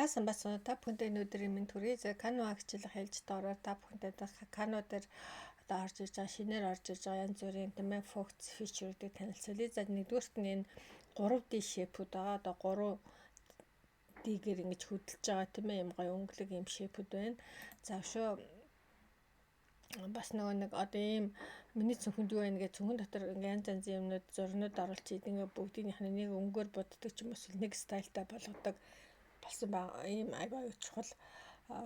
Сайн байна уу? Та бүхэндээ энэ өдрийн мэнд хүргэе. За, Canva хичээлээ хайлт ороод та бүхэндээ Canva дээр одоо орж ирж байгаа, шинээр орж ирж байгаа янз бүрийн, тийм ээ, функц, feature үүдийг танилцуулъя. За, нэгдүгээрт нь энэ 3D shape-үүд байгаа. Одоо 3D-гээр ингэж хөдөлж байгаа, тийм ээ, юм гоё өнгөлөг юм shape-үүд байна. За, өшөө бас нөгөө нэг одоо ийм миний цүнхэнд юу байна гэх цүнхэн дотор ингээ янз янзын юмнууд, зурнууд оруулж идэг, ингээ бүгдийнх нь нэг өнгөөр буддаг ч юм уу, эсвэл нэг style тай болгодог болсон байгаа. Ийм аягүй чухал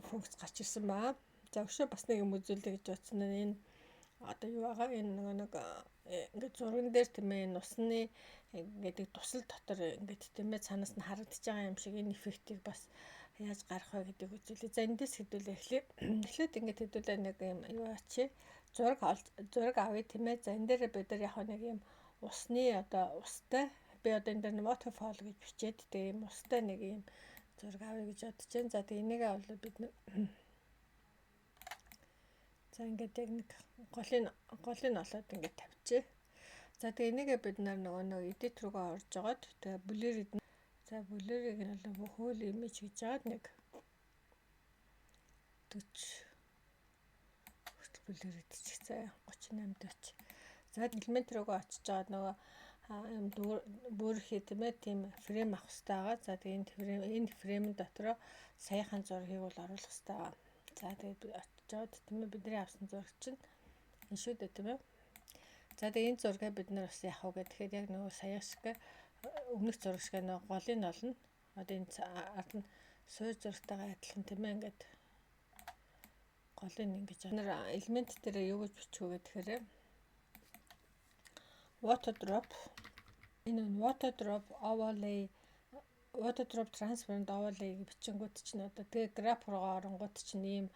функц гарч ирсэн байна. За, өшөө бас нэг юм үзүүлье гэж бодсон нь энэ одоо юу байгаа, энэ нөгөө нэг ингээд зурган дээр, тийм ээ, энэ усны ингээд тусал дотор ингээд, тийм ээ, цаанаас нь харагдаж байгаа юм шиг энэ эффектийг бас яаж гаргах вэ гэдгийг үзүүлье. За, эндээс хэдүүлээ эхлэе. Эхлээд ингээд хэдүүлээ нэг юм юу ачи зураг авъя, тийм ээ. За, энэ дээр бид нар яг нэг юм усны одоо устай, би одоо энэ дээр waterfall гэж бичээд, тэгээ юм устай нэг юм зураг авъя гэж бодож байна. За, тэгээ энийгээ бол бид нар, за, ингээд яг нэг голыг олоод ингээд тавьчих. За, тэгээ энийгээ бид нар нөгөө edit руугаа орж жагаад, тэгээ blur, за, blur ыг нь бол whole image гэж жагаад нэг 40 хүртэл blur идчих. За, 38 40. За, элемент руугаа очиж жагаад нөгөө юм бөөрхий, тийм ээ, тийм frame авах хэрэгтэй байгаа. За, тэгээ энэ frame дотроо саяхан зургийг бол оруулах хэрэгтэй байгаа. За, тэгээд очиж жаад, тийм ээ, бидний авсан зураг чинь энэ шүү дээ, тийм ээ. За, тэгээ энэ зургийг бид нар бас яах вэ гэхээр яг нөгөө сая шиг, өмнөх зураг шиг нөгөө голыг нь олно. Одоо энэ ард нь суурь зурагтайгаа адилхан, тийм ээ, ингээд голыг ингэж нар элемент дээр юу гэж бичих вэ гэхээр water drop, энэ water drop overlay, water drop transparent overlay гэж бичингүүт чинь одоо тэгээ graph руугаа оронгууд чинь ийм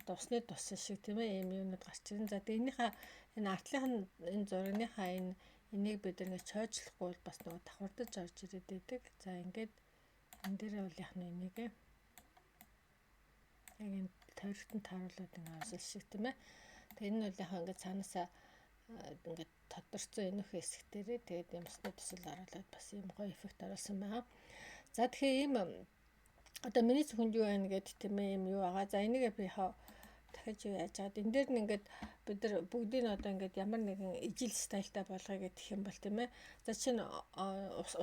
одоо усны тусал шиг, тийм ээ, ийм юмнууд гарч ирнэ. За, тэгээ энийхээ энэ артлынх нь, энэ зургийнхаа энэ энийг бид нэг чойжлохгүй бол бас нөгөө давхардаж орж ирээд байдаг. За, ингээд энэ дээрээ бол яг нь энийг яг энэ тойрогтон тааруулаад ингээ осол шиг, тийм ээ. Тэгээ энэ нь бол яг ингээд цаанаасаа ингээд тодорцсон энэхүү хэсэг дээрээ тэгээд юм усны тусал оруулаад бас юм гоё эффект оруулсан байгаа. За, тэгэхээр ийм одоо миний цүнхэнд юу байна гэд, тийм ээ, юм юу байгаа. За, энийг би хаа дахиж юу яаж чад энэ дээр нь ингээд бид нар бүгдийг нь одоо ингээд ямар нэгэн ижил style тай болгоё гэх юм бол, тийм ээ. За, чинь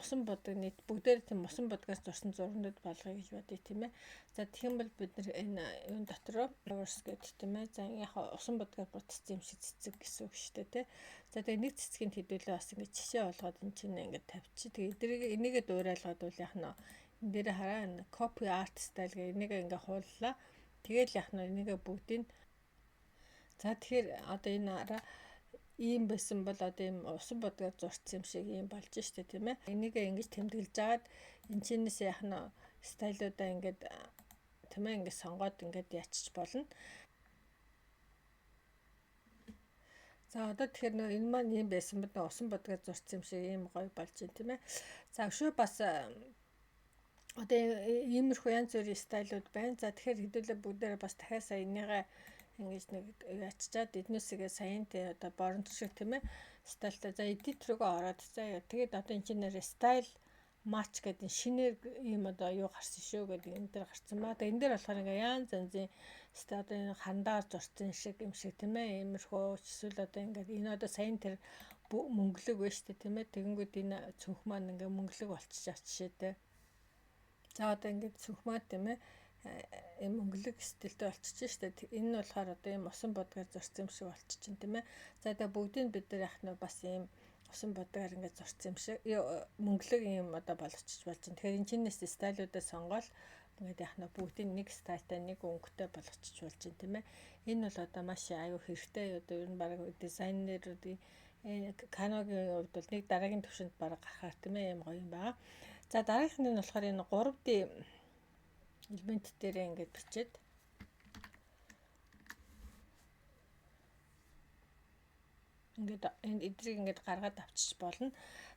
усан будаг нийт бүгдээр тийм усан будгаас зурсан зургнууд болгоё гэж бодъё, тийм ээ. За, тэгэх юм бол бид нар энэ юун дотроо flowers гэдэг, тийм ээ. За, яг усан будгаар будсан юм шиг цэцэг гэсэн үг шүү дээ, тий. За, тэгээ нэг цэцгийн хэдүүлээ бас ингээд жишээ болгоод энэ чинь ингээд тавьчих. Тэгээ эднийг энийгээ дуурайлгаад бол яг нь энэ дээр хараа, copy art style гэх энийг ингээ хууллаа. Тэгэл яг нь энийгээ бүгдийг, за, тэгэхээр одоо энэ араа ийм байсан бол одоо ийм усан будгаар зурцсан юм шиг ийм болж штэ, тийм ээ. Энийгээ ингэж тэмдэглэж агаад энэ чинээс яг нь style уудаа ингээд, тийм ээ, ингээд сонгоод ингээд ячиж болно. За, одоо тэгэхээр нөө энэ маань ийм байсан бол усан будгаар зурцсан юм шиг ийм гоё болж байна, тийм ээ. За, өшөө бас одоо иймэрхүү янз бүрийн style ууд байна. За, тэгэхээр хэдүүлээ бүгдээрээ бас дахиад сая энийгээ ингэж нэг яччаад эднүсгээ саяын тэ одоо боронт шиг, тийм ээ, style тай. За, edit рүүгээ ороод, за, тэгээд одоо энэ чинь нэр style match гэдэг шинээр ийм одоо юу гарсан шүү гэдэг энэ дээр гарсан ба. Тэгээ энэ дээр болохоор ингээ янз янзын style, одоо энэ хандаар зурцсан шиг юм шиг, тийм ээ, иймэрхүү эсвэл одоо ингээд энэ одоо саяын тэр мөнгөлөг байна шүү дээ, тийм ээ. Тэгэнгүүт энэ цүнх маань ингээ мөнгөлөг болчихж жишээтэй. За, одоо ингээд цүнх маань, тийм ээ, юм мөнгөлөг style тэй болчихж штэ. Энэ нь болохоор одоо ийм усан будгаар зурсан юм шиг болчихсон, тийм ээ. За, тэгээ бүгдийг бид нар яах нь бас ийм усан будгаар ингээд зурсан юм шиг мөнгөлөг юм одоо болгочих болж байна. Тэгэхээр энэ чинээс style уудаа сонгоол ингээд яах нь бүгдийг нэг style тай, нэг өнгөтэй болгочих болж байна, тийм ээ. Энэ бол одоо маш аюу хэрэгтэй, одоо ер нь баг дизайнеруудын Canva-гийн хувьд бол нэг дараагийн түвшинд баг гарахаар, тийм ээ, юм гоё юм байгаа. За, дараагийнх нь болохоор энэ 3D элемент дээрээ ингээд бичээд ингээд энэ эдрийг ингээд гаргаад авчиж болно.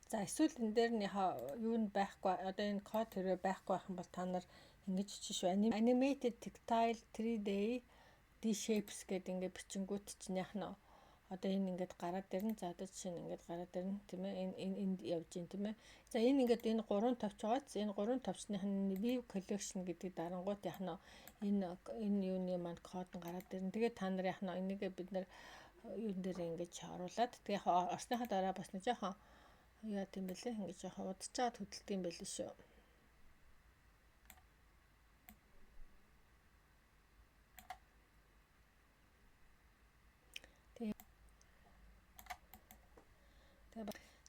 За, эсвэл энэ дээр нь юу нь байхгүй, одоо энэ код хэрвээ байхгүй байх юм бол та нар ингэж бичиж шүү. Animated tactile 3D D shapes гэдэг ингээд бичингүүт чинь яг нь Одоо энэ ингээд гараад ирнэ. За, одоо жишээ нь ингээд гараад ирнэ, тийм ээ. Энэ энд явж гин, тийм ээ. За, энэ ингээд энэ гурван товч байгааз энэ гурван товчных нь view collection гэдэг дарангуут яг нь энэ юуны маань код нь гараад ирнэ. Тэгээд та нар яг нь энийг бид нар юун дээр ингэж оруулаад, тэгээ яг орсныхаа дараа бас нэг жоохон яа тийм бэлээ, ингэж жоохон удажгаад хөдөлдөг юм байл шүү. Тэгээ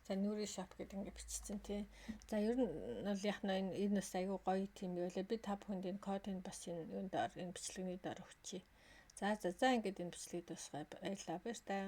за, Nuri Shop гэдэг ингэ бичсэн, тий. За, ер нь бол яг нь энэ бас айгүй гоё тийм юу лээ. Би та бүхэнд энэ кодыг бас энэ юунд доор, энэ бичлэгний доор өгчий. За, ингээд энэ бичлэгийг дуусгая. Баярлалаа. Баяртай.